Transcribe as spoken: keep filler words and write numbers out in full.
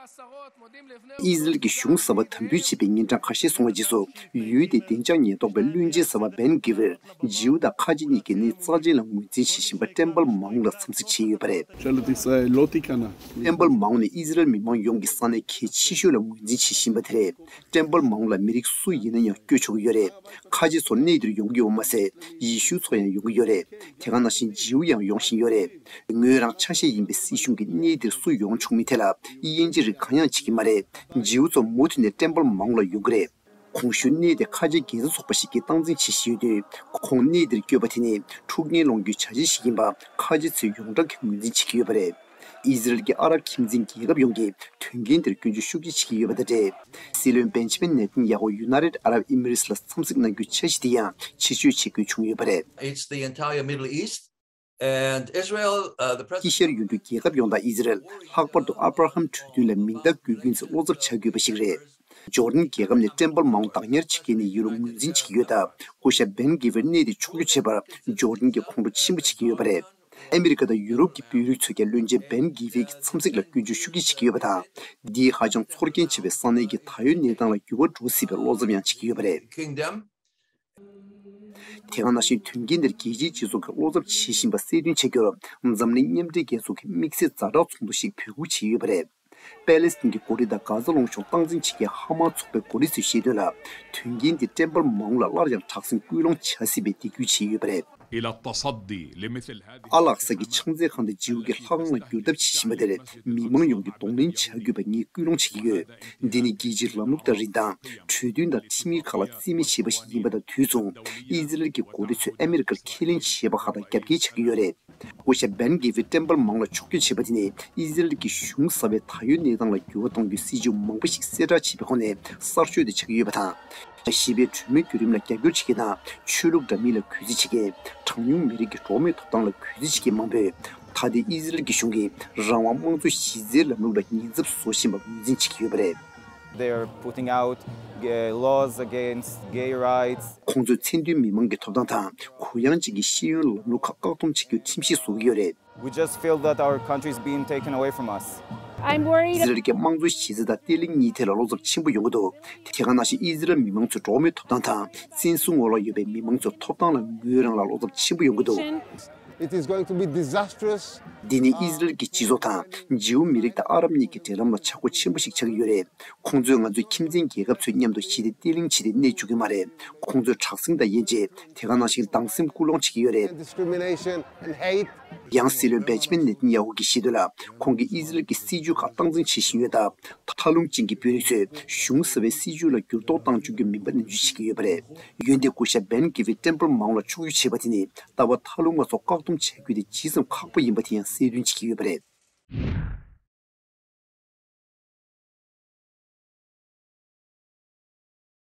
ཨི་ཟི་རལ་གྱི་གཞུང་གསར་པ་དམ་འབུལ་བྱས་པའི་ཉིན་གྲངས་ཁ་ཤས་སོང་བ་རྗེས་སུ། ཡུལ་དེའི་བདེ་འཇགས་ཉེན་རྟོག་པའི་བློན་ཆེན་གསར་པ་བན་གྷི་ཝིར་ཇིའུ་དང་ཁ་ཆེ་གཉིས་ཀྱི་གནས་རྩ་ཆེན་ལ་ངོས་འཛིན་བྱེད་བཞིན་པ་ཊེམ་པལ་མའུན་ལ་འཚམས་གཟིགས་བྱས་ཡོད་པ་རེད། ཊེམ་པལ་མའུན་ནི་ཨི་ཟི་རལ་མི་མང་ཡོངས་ཀྱི་ས་གནས་གལ་ཆེ་ཤོས་ལ་ངོས་འཛིན་བྱེད་བཞིན་པ་དེ་རེད། ཊེམ་པལ་མའུན་ལ་མི་རིགས་སུ་ཡིན་ན་ཡང་སྐྱོད་ཆོག་གི་ཡོད་རེད། ཁ་ཆེ་ཚོ་གནས་འདིར་ཡོང་གི་ཡོད་པ་མ་ཟད། ཡེ་ཤུ་ཚོ་ཡང་ཡོང་གི་ཡོད་རེད། དེ་ག་ནང་བཞིན་ཇིའུ་ཡང་ཡོང་བཞིན་ཡོད་རེད། ངོས་རང་ཆ་ཤས་ཡིན་པའི་སྲིད་གཞུང་གིས་གནས་འདིར་སུ་ཡོང་ཆོག་མིན་ཐད་ལ་དབྱེ་འབྱེད་རིགས་གང་ཡང་བྱེད་ཀྱི་མ་རེད། ཇིའུ་ཚོ་མུ་མཐུད་ནས་ཊེམ་པལ་མའུན་ལ་ཡོང་གི་རེད། གོང་ཞུས་གནས་དེ་ཁ་ཆེ་རྒྱལ་ཚབ་ཚོགས་པ་ཞིག་གིས་སྟངས་འཛིན་བྱེད་བཞིན་ཡོད་དུས། ཁོང་གནས་འདིར་བསྐྱོད་པ་དེ་ནི་འཁྲུག་རྐྱེན་སློང་རྒྱུའི་བྱ་བྱེད་ཞིག་ཡིན་པ་ཁ་ཆེ་ཚོས་ཡོངས་གྲགས་ཀྱི་ངོས་འཛིན་བྱེད་ཀྱི་ཡོད་པ་རེད། ཨི་ཟི་རལ་གྱིས་ཨ་རབ་ཁྱིམ་མཚེས་རྒྱལ་ཁབ་ཡོངས་ཀྱིས་དོན་རྐྱེན་དེར་སྐྱོན་བརྗོད་ཤུགས་ཆེ་བྱེད་ཀྱི་ཡོད་པ་དང་འབྲེལ། སྲིད་བློན་བེན་ཇི་མིན་ནེ་ཐན་ཡ་ཧུ་ཡུ་ནའི་ཊེཌ་ཨ་རབ་ཨི་མི་རེ་ཊི་ལ་འཚམས་གཟིགས་གནང་རྒྱུའི་འཆར་གཞི་དེ་ཡང་ཕྱིར་བཤོལ་བྱེད་དགོས་བྱུང་ཡོད་པ་རེད། It's the entire Middle East and Israel, uh, the president དཀྱིལ་ཤར་ཡུལ་གྲུའི་རྒྱལ་ཁབ་ཡོངས་དང་ཨི་ཟི་རལ། ལྷག་པར་དུ་ཨབ་ར་ཧམ་གྲོས་མཐུན་ལ་མིང་རྟགས་བཀོད་རྒྱུ་མཚན་བློ་འཚབ་བྱ་དགོས་པ་ཞིག་རེད། ཇོར་ཌན་རྒྱལ་ཁབ་ནས་ཊེམ་པལ་མའུན་བདག་ཉར་བྱེད་མཁན་ནི་ཡུ་རོབ་ངོས་འཛིན་བྱེད་ཀྱི་ཡོད་སྟབས། སྐུ་ཞབས་བན་གྷི་ཝིར་གནས་དེ་ཕྱོགས་བསྐྱོད་བྱས་པར་ཇོར་ཌན་གྱིས་ཁོང་ཁྲོ་ཆེན་པོ་བྱེད་ཀྱི་ཡོད་པ་རེད། ཨ་མི་རི་ཀ་དང་ཡུ་རོབ་ཀྱི་དཔོན་རིགས་ཚོས་ཀྱང་བློན་ཆེན་བན་གྷི་ཝིར་གྱི་འཚམས་གཟིགས་ལ་སྐྱོན་བརྗོད་ཤུགས་ཆེ་བྱེད་ཀྱི་ཡོད་པ་དང་། འདིས་ཧ་ཅང་ཚོར་སྐྱེན་ཆེ་བའི་ས་གནས་ཀྱི་ད་ཡོད་གནས་སྟངས་ལ་འགྱུར་བ་འགྲོ་སྲིད་པའི་བློ་འཚབ་ཡང་བྱེད་ཀྱི་ཡོད་པ་རེད། དེ་ག་ནང་བཞིན་དོན་རྐྱེན་འདིར་རྒྱལ་སྤྱིའི་སྤྱི་ཚོགས་ཀྱིས་བློ་འཚབ་བྱེད་བཞིན་པ་གསལ་སྟོན་བྱ་རྒྱུར། འཛམ་གླིང་མཉམ་འབྲེལ་རྒྱལ་ཚོགས་ཀྱི་དམིགས་བསལ་ཛ་དྲག་ཚོགས་འདུ་ཞིག་འབོད་འགུག་བྱས་ཡོད་པ་རེད། པེ་ལེ་སི་ཐན་གྱི་འགོ་ཁྲིད་དང་གྷ་ཛ་ལུང་གཤོང་སྟངས་འཛིན་བྱེད་མཁན་ཧ་མ་ཚོགས་པའི་འགོ་ཁྲིད་ཚོས་བཤད་དོན་ལ། དོན་རྐྱེན་འདིས་ཊེམ་པལ་མའུན་ལ་སླར་ཡང་དྲག་ཟིང་སྐུལ་སློང་བྱ་སྲིད་པའི་འདེད་སྐུལ་བྱས་ཡོད་པ་རེད། إلى التصدي لمثل هذه ཨ་ལགས་ས་གི་ཕྱག་འཚལ་ཁང་དེ་ཇིའུ་གི་ལྷ་ཁང་ལ་བསྒྱུར་ཐབས་བྱེད་བཞིན་པ་དེར་མི་མང་ཡོངས་ཀྱིས་གདོང་ལེན་བྱ་དགོས་པ་ངས་སྐུལ་སློང་བྱེད་ཀྱི་ཡོད། འདི་ནི་རྒྱལ་སྤྱིའི་ལམ་ལུགས་དང་རིན་ཐང་། གྲོས་མཐུན་དང་ཁྲིམས་ཡིག་ཁག་ལ་རྩིས་མེད་བྱས་པ་ཞིག་ཡིན་པ་དང་དུས་མཚུངས། ཨི་ཟི་རལ་གྱི་འགོ་ཁྲིད་ཚོས་ཨ་མི་རི་ཀར་ཁས་ལེན་བྱས་པ་ཁག་དང་རྒྱབ་འགལ་བྱ་གི་ཡོད་རེད། སྐུ་ཞབས་བན་གྷི་ཝིར་ཊེམ་པལ་མའུན་ལ་ཕྱོགས་བསྐྱོད་བྱས་པ་དེ་ནི་ཨི་ཟི་རལ་གྱི་གཞུང་གསར་པའི་ད་ཡོད་གནས་སྟངས་ལ་འགྱུར་བ་གཏོང་རྒྱུའི་སྲིད་ཇུས་མང་པོ་ཞིག་གསལ་བསྒྲགས་བྱས་པའི་ཁོངས་ནས་གསར་ཤོས་དེ་ཆགས་ཀྱི་ཡོད་པ་དང་། ཞི་བའི་གྲོས་མོལ་བརྒྱུད་རིམ་ལ་རྒྱབ་སྐྱོར་བྱེད་མཁན་དང་ཆོས་ལུགས་འདྲ་མིན་ལ་གུས་བརྩི་བྱེད་མཁན། གྲངས་ཉུང་མི་རིགས་ཀྱི་འགྲོ་བ་མིའི་ཐོབ་ཐང་ལ་གུས་བརྩི་བྱེད་མཁན་མང་པོས། ད་ལྟའི་ཨི་ཟི་རལ་གྱི་གཞུང་གིས་རང་དབང་དམངས་གཙོའི་གཞི་རྩའི་ལམ་ལུགས་ལ་ཉེན་ཚབས་བཟོ་བཞིན་པ་ངོས་འཛིན་བྱེད་ཀྱི་ཡོད་པ་རེད། They're putting out uh, laws against gay rights. ཁོང་ཚོས་མཚན་མཐུན་མི་མང་གི་ཐོབ་ཐང་དང་གུ་ཡངས་ཅན་གྱི་ཤེས་ཡོན་ལམ་ལུགས་ཁག་བཀག་སྡོམ་བྱེད་རྒྱུའི་ཁྲིམས་གཞི་བཟོ་གི་ཡོད་རེད། We just feel that our country is being taken away from us. I'm worried. ཨི་ཟི་རལ་གྱི་དམངས་གཙོའི་གཞི་རྩ་དང་བརྟན་ལྷིང་གཉིས་ཐད་ལ་བློ་འཚབ་ཆེན་པོ་ཡོང་གི་འདུག་དེ་ག་ནང་བཞིན་ཨི་ཟི་རལ་མི་མང་ཚོའི་འགྲོ་བ་མིའི་ཐོབ་ཐང་དང་། བཙན་བཟུང་འོག་ལ་ཡོད་པའི་མི་མང་ཚོའི་ཐོབ་ཐང་ལ་ངོས་རང་ལ་བློ་འཚབ་ཆེན་པོ་ཡོང་གི་འདུག It is going to be disastrous. འདི་ནི་ཨི་ཟི་རལ་གྱི་སྤྱི་ཚོགས་དང་ཇིའུ་མི་རིགས་དང་ཨ་རབ་གཉིས་ཀྱི་འབྲེལ་ལམ་ལ་བྱ་སྒོ་ཆེན་པོ་ཞིག་ཆགས་ཀྱི་ཡོད་རེད། ཁོང་ཚོས་ང་ཚོའི་ཁྱིམ་མཚེས་རྒྱལ་ཁབ་ཚོའི་མཉམ་དུ་ཞི་བདེ་བརྟན་ལྷིང་བྱས་ཏེ་གནས་བཅུག་གི་མ་རེད། ཁོང་ཚོས་དྲག་ཟིང་དང་དབྱེ་འབྱེད། དེ་ག་ནང་བཞིན་སྡང་སེམས་སྐུལ་སློང་བྱེད་ཀྱི་ཡོད་རེད། Discrimination and hate. ཡང་སྲིད་བློན་བེན་ཇི་མིན་ནེ་ཐན་ཡ་ཧུ་གྱིས་བཤད་དོན་ལ། ཁོང་གིས་ཨི་ཟི་རལ་གྱི་སྲིད་ཇུས་ཁག་སྟངས་འཛིན་བྱེད་བཞིན་ཡོད་སྟབས། མཐའ་ལྷུང་ཅན་གྱི་དཔོན་རིགས་ཚོས་གཞུང་གསར་པའི་སྲིད་ཇུས་ལ་འགྱུར་ལྡོག་བཏང་བཅུག་རྒྱུ་མིན་པ་ནན་བརྗོད་བྱེད་ཀྱི་ཡོད་པ་རེད། འོན་ཏེ་སྐུ་ཞབས་བན་གྷི་ཝིར་ཊེམ་པལ་མའུན་ལ་ཕྱོགས་བསྐྱོད་བྱས་པ་དེ་ནི་ལྟ་བ་ཐལ་མོ་སྒྲ་སོགས་བཀག་སྡོམ་བྱ་རྒྱུ་དེ་ཇི་ཙམ་ཁག་པོ་ཡིན་པ་དེ་ཡང་གསལ་སྟོན་བྱེད་ཀྱི་ཡོད་པ་རེད།